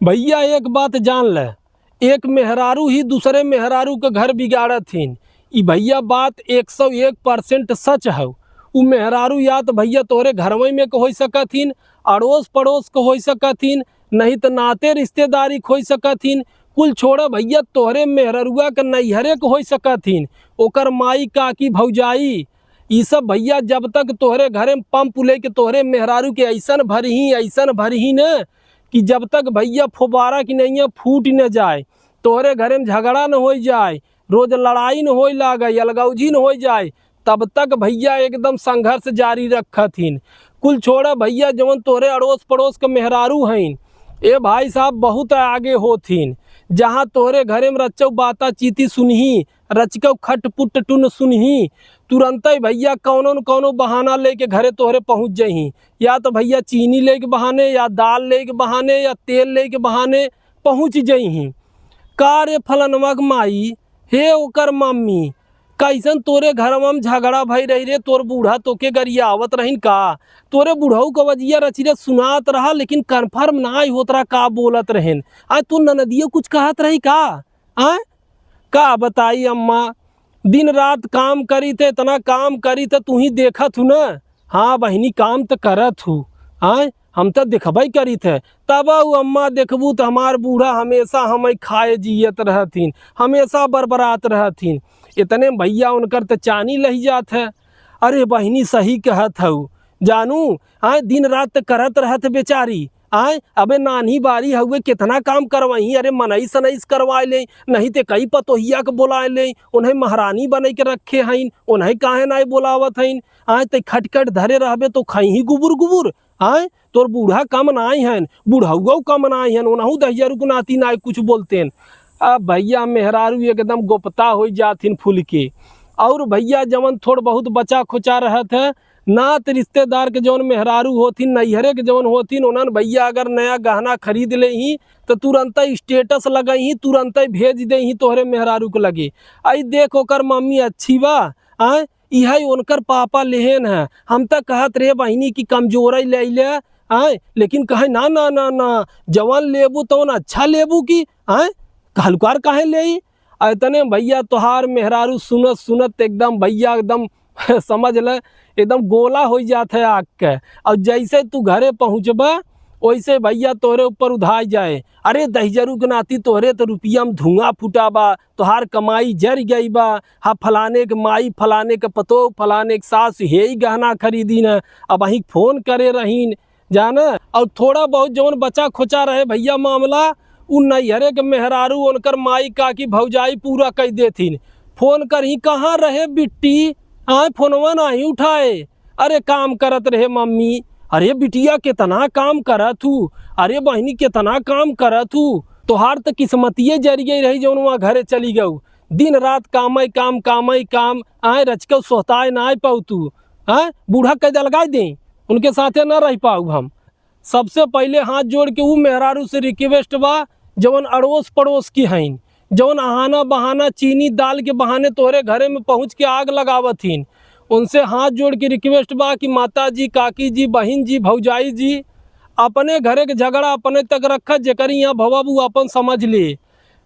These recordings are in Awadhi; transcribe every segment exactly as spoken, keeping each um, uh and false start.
भइया एक बात जान ले, एक मेहरारू ही दूसरे मेहरारू के घर बिगाड़त हिन। ई भइया बात एक सौ एक percent सच हउ। उ मेहरारू या त भइया तोहरे घरवइ में के होइ सकत हिन, अड़ोस पड़ोस के होइ सकत हिन, नहीं त नाते रिश्तेदारी के होइ सकत हिन। कुल छोड़ा भइया, तोहरे मेहररुआ के नइहरे के होइ सकत हिन, ओकर माई, काकी, भौजाई, ई सब भइया जब तक तोहरे घरे में पंप लेके तोहरे मेहरारू के अइसन भरही, अइसन भरही न कि जब तक भइया फुब्बारा की नइया फूट न जाए, तोहरे घरे में झगड़ा न होइ जाए, रोज लड़ाई न होइ लागे, अलगौजी न होइ जाए, तब तक भइया एकदम संघर्ष जारी रखत हिन। कुल छोड़ा भइया, जवन तोहरे अड़ोस पड़ोस के मेहरारू हइन, ए भाई साहब, बहुत आगे होत हिन। जहाँ तोहरे घरे में रच्चौ बाता चीती सुनही, रचिकौ खट पुट टुन सुनही, तुरंतइ भइया कौनो न कौनो बहाना लेके घरे तोहरे पहुँच जइहीं। या त भइया चीनी लेके बहाने, या दाल लेके बहाने, या तेल लेके बहाने पहुँच जइहीं। का रे फलनवा के माई, हे ओकर मम्मी, कइसन तोरे घरवा में झगड़ा भई रही रे? तोर बूढ़ा तोके गरियावत रहिन का? तोरे बुढ़ऊ क वजिया रचिरे सुनात रहा, लेकिन confirm नाई होत रहा का बोलत रहेन। आय, तोर ननदियो कुछ कहत रही का? आय, का बताई अम्मा, दिन रात काम करित है, इतना काम करित है, तुहीं देखत हू न। हाँ बहिनी, काम त करत हू, आय, हम त देखबइ करित है। तब उ अम्मा देखबू त हमार बूढ़ा हमेशा हमइ खाए जियत रहथिन, हमेशा बरबरात रहथिन। इतने में भइया उनकर त चानी लहि जात है। अरे बहिनी, सही कहत हऊ जानू, आय, दिन रात त करत रहत बेचारी। आय, अबे नान्ही बारी हउवे, केतना काम करवाई, अरे मनई सनई से करवाए लेई, नहीं ते कई पतोहिया के बोलाए लेई, उन्हें महारानी बनइ के रखे हइन, उन्हें काहे नाय बोलावत हइन? आय, ते खटखट धरे रहबे तो खइहीं गुबुर गुबुर। आय, तोर बूढ़ा कम नाय हन, बुढ़उवउ कम नाय हन, उनहू दहिजरू के नाती नाय कुछ बोलतेन। अब भइया मेहरारू एकदम गोपता होइ जाथिन फुलि के। अउर भइया जवन थोड़ बहुत बचा खुचा रहत है, नात रिश्तेदार के जौन मेहरारू होथिन, नइहरे के जौन होथिन, उन्हन भइया अगर नया गहना खरीद लेहीं, त तुरंतइ status लगइहीं, तुरंतइ भेज देइहीं तोहरे मेहरारू के लगे, "अइ देख, ओकर मम्मी अच्छी बा, आय, इहइ ओनकर पापा लेहेन ह।" हम त कहत रहे बहिनी कि कमजोरइ लइ ले, आय, लेकिन कहइ, "ना, ना, ना, ना, जवन लेबू तवन अच्छा लेबू कि, आय, हलुकार काहे लेई?" अइतने भइया तोहार मेहरारू सुनत सुनत एकदम भइया एकदम समझ ले, एकदम गोला होइ जात है आग के। अउर जइसे तू घरे पहुँचबा, ओइसे भइया तोहरे ऊपर उधाइ जाए। अरे दहिजरू के नाती, तोहरे त रुपिया में धुआँ फूटा बा, तोहार कमाई जरि गई बा। हाँ, फलाने के माई, फलाने के पतोह, फलाने के सास हेई गहना खरीदिन, अबहीं फोन करे रहीन, जाना। अउर थोड़ा बहुत जवन बचा खोचा रहे भइया मामला, उ नइहरे के मेहरारू, ओनकर माई, काकी, भौजाई पूरा कइ देथिन। फोन करहीं, "कहाँ रहे बिट्टी? आय, फोनवा नाहीं उठाए।" "अरे काम करत रहे मम्मी।" "अरे बिटिया, केतना काम करत हू? अरे बहिनी, केतना काम करत हू? तोहार त किस्मतिये जरि गई रही जौन वहाँ घरे चली गऊ। दिन रात कामइ काम, कामइ काम, आय रचिकउ सोहताए नाय पाऊ तू। आय, बूढ़ा कइ दे अलगाइ दें, उनके साथे ना रहि पाऊ हम।" सबसे पहिले हाथ जोड़ के उ मेहरारू से request बा, जवन अड़ोस पड़ोस की हइन, जवन अहाना बहाना चीनी दाल के बहाने तोहरे घरे में पहुँच के आग लगावत हीन, उनसे हाथ जोड़ के request बा कि माता जी, काकी जी, बहिन जी, भौजाई जी, अपने घरे के झगड़ा अपने तक रखा, जेकर यहाँ भवा उ अपन समझ ले।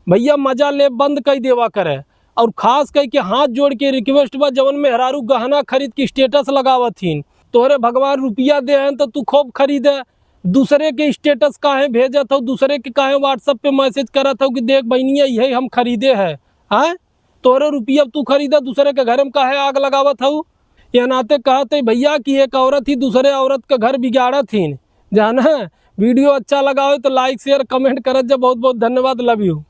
भइया मजा ले बंद कइ देवा करे। अउर खास कइ के हाथ जोड़ के request बा, जवन मेहरारू गहना खरीद के status लगावत हीन, तोहरे भगवान रुपिया देहेन त तू खूब खरीदे, दूसरे के status काहे भेजत हऊ, दूसरे के काहे WhatsApp पे message करत हऊ कि देख बहिनिया, इहे हम खरीदे है, हैं? तोहरे रुपिया तू खरीदे, दूसरे के घरे में काहे आग लगावत हऊ? यह नाते कहत है भइया कि एक औरत ही दूसरे औरत के घर बिगाड़त हीन, जाना। Video अच्छा लगा हो तो like, share, comment करत जा। बहुत बहुत धन्यवाद, love you।